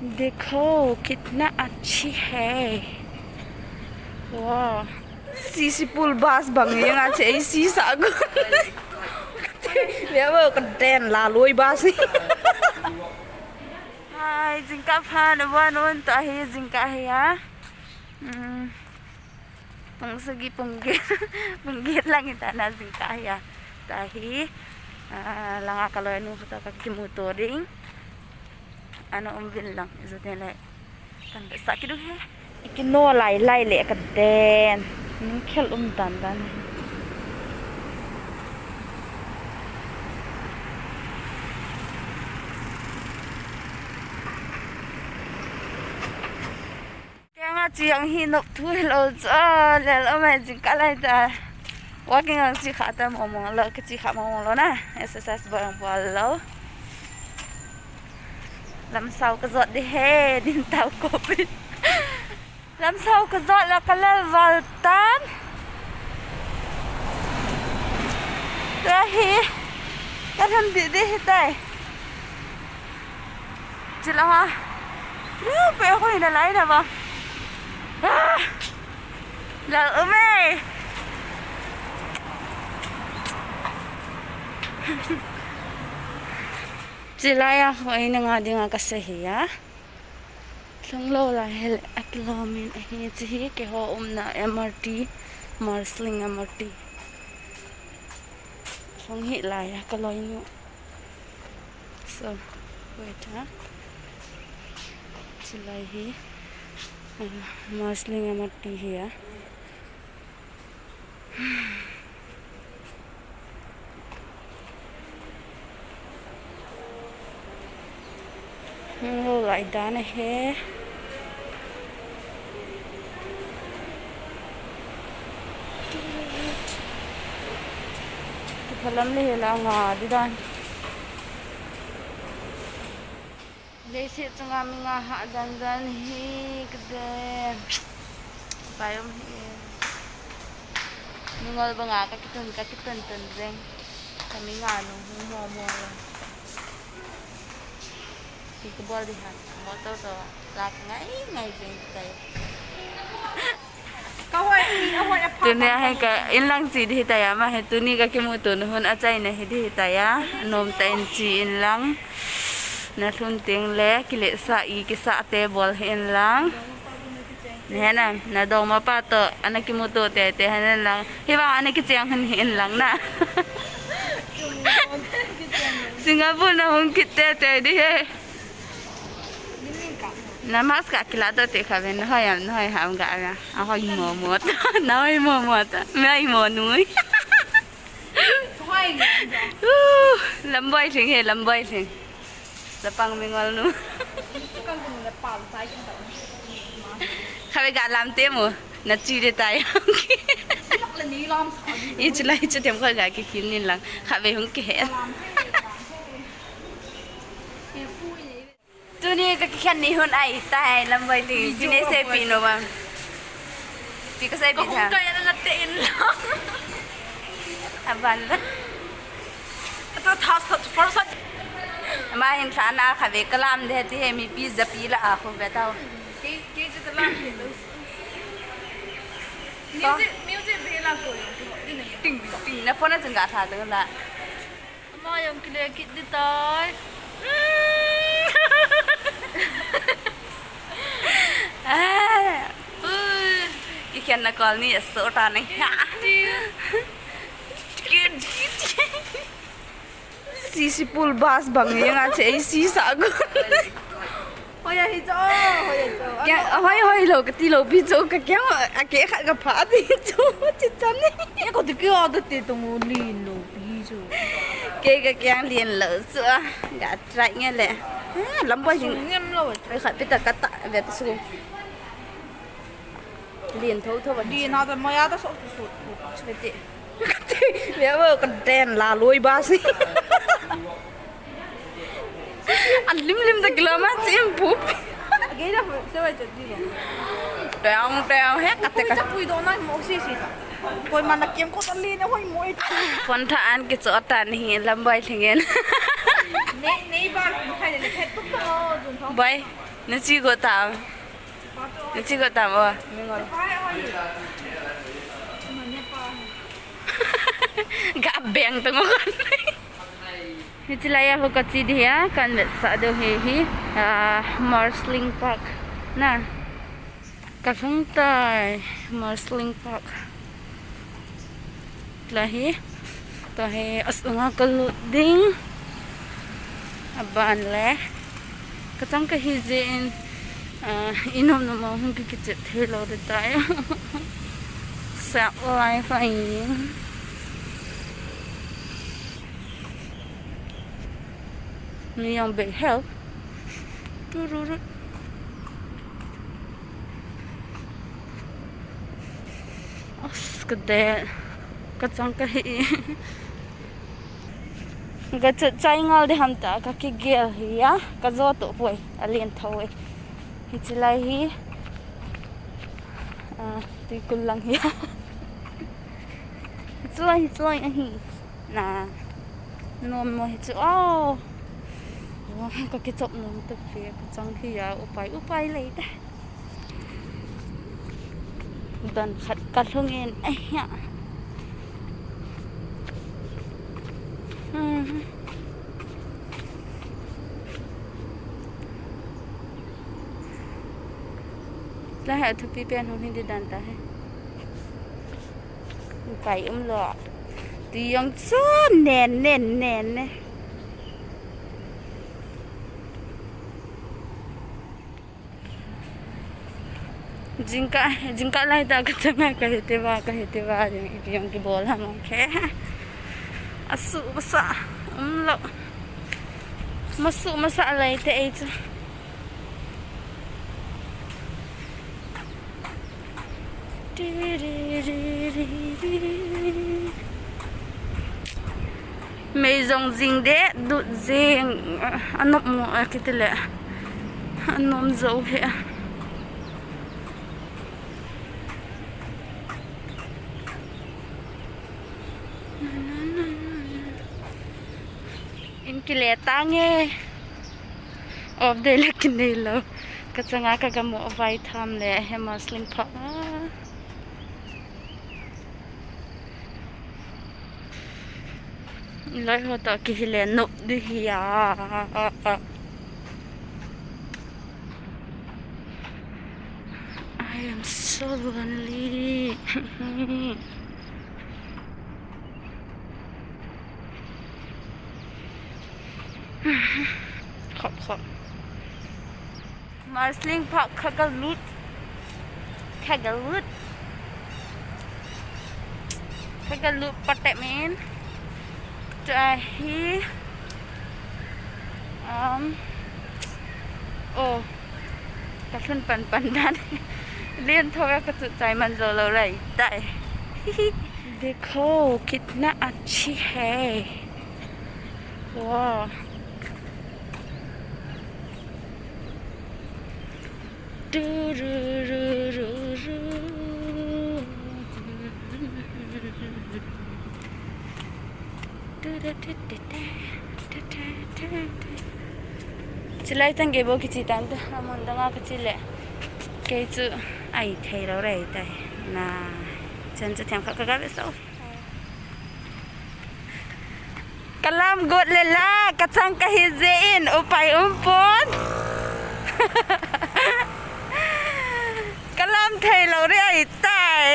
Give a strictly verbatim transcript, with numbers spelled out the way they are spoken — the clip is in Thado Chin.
देखो कितना अच्छी है। वाह। सीसी पुल बस बंग ये ना चाहिए सीसा को। ये वो कदेन ला लोई बस। Hai, jingkah pha, nabuan un, tua hi jingkah hi a. Hmm. Pung sagi, pung get, pung get lang hita na jingkah hi a. Tua hi, ah, langa ka loinu khat toh ka kimuto ding. Ana um vin lang, ijat le. Kan sa kidu he. Ikino lai lai le kaden. Ning khel um dan dan. Kenga chi ang hi nop thu hilou chu a, lel o mai jingkah lai ta. Walking ang chi kha ta mong mong lou, ka chi kha mong mong lou na. Exercise bol ang bol lou. Lamsau ka jot di he, din tau kopi. Lamsau ka jot la ka lel val tan. Tua hi, ka lhun di di hi tai. Chila ha. Chila pe ko ina lai na ba. Ah! Lal um e. Chilai a ko ina nga dinga ka se hi a. Lhung lou lai hile, akilom in ahi, chi hi keiho umna M R T, Marsiling M R T. Lhung hih lai a, ka loinu. So, wait, ha. Chilai hi, ah, Marsiling M R T hi a. Hung lou lai dan ahi. Kiphalam le hila nga di dan. Leiset chunga mi nga hah dan dan hi kade. Pai um hi. Mingol banga ka kitun, ka kitun tun jeng. Ka mi nga nung hung mo mo lo. Ki ka bol di han. Motor to la ka ngai ngai jeng tai. Tuni a hi ka inlang chi di hi tai a, ama hi tuni ka kimuto na hun achaina hi di hi tai a, anom tah in chi inlang. Na lhun teng le, kilehsah i kisah te bol hi inlang. Na he na, na dongma pa toh, ana kimuto tei tei hi inlang. Hivang ana kicheng hun hi inlang na. Singapore na hung kit tei tei di hi. Na mask ka kila to te kha ve, na hoi am, na hoi ham ga ga. A hoi mo mo ta, na hoi mo mo ta, na hoi mo nui. Uh, Lamboi Thing he, Lamboi Thing. Chapang Mingol nu. Kha ve ga lam te mo, na chi de tai. I chulai chu tem kha ga ki kin nin lang. Kha ve hung ke he. Tuni ka kikhen ni hun ahi tai, Lamboi Thing. Video. Tuni ka sei pi no bang. Pi ka sei pi tha. Ka hung kai na te in la. Aban la. Ata thas thas first. Ama hin tha na kha ve ka lam de ti he mipi japi la a khu ve tau. Ke, ke chu ka lam de lo. Music, music ve la ko yo. Ting, ting, na phone a chun ga tha de la. Ama jong kile kit di tai. Ah, ui, kikhen na kol ni aso ta nai. Sisi pul bus bang yang a che sisa gun. Hoi a hi cho, hoi a cho. Kya, hoi, hoi lo, kati lo, pi cho, ka kya, a ke khat ka pha di cho, chi chan ni. Ya ko ti kya da te tong lin lo, pi cho. Ke ka kya lin lo, so, ga try nge le. Ha, Lamboi Thing. Ngem lo. Ai khat pi ta ka ta, ve ta su. Lin tho tho ba. Lin na ta ma ya ta so so. Ve ti. Ve wo ka den la loi ba si. An lim lim da kila ma chim pup. Ge da se wa chat di ba. Tang tang he ka te ka. Pui do na mo si si ta. Koi ma na kem ko ta lin hoi mo. Phone tha an ki cho ta ni Lamboi Thing in. Nei, nei ba khai le phet tuk to dun tho. Bye. Nachi go tam. Nachi go tam o. Ga beng tong o kon. Hichi lai a ho kachi di hi a, kan vetsah diu hi hi, ah, Marsiling Park na. Kalhung tai, Marsiling Park. Tua hi, tua hi, asunga kalut ding. Aban le. Kachang kahi jeh in, ah, inom nom a hung kikichep thei lou ding tai. Sap lai fa in. Mi jong bei hel. Tururut. As, ka de. Kachang kahi. Ka chat chai ngal di ham ta, kakigel hi a. Kajo to poi, alen tho e. Hichi lai hi. Ah, tui kul lang hi a. Hichi lai, hichi lai ahi. Na, nom mo hichu. Oh. Oh, kakichop nom ta pe, kachang hi a, upai, upai lei te. Don khat kalhung in, ai ya. Hmm. La ha thupi pen hung hin di dan ta he. Pai um lo. Tui jong chu nen, nen, nen ne. Jingkah, jingkah lai ta kachang a kahi te va, kahi te va, jing ipi jong kibol ham, okay. Asu masa, um lo. Masu masa lai te ei chu. Mei jong jing de, dut jing, anop mo, akiti le. Anom jo he. In kile tange. Off day le kinei lo. Kachang a kagamu vai tham le he Marsiling Park a. Loi ho to kihi le nop di hi a. I am so lonely. Khop, khop. Marsiling Park kagalut. Kagalut. Kagalut patemin. Tahi. Um. Oh. Kalhun pan pan dan. Lien tho ya kachu chai man jo lo lai tai. Dekho, kitna achhi hai. Wow. Chilai tang gei bou kichi tan ta, amun dang a kachi le. Kei chu ai thei lo rei tai. Na, chan chu themkhat ka ga ve so. Kalam got le la, kachang kahi jeh in, upai um pon. Kalam thei lo rei tai.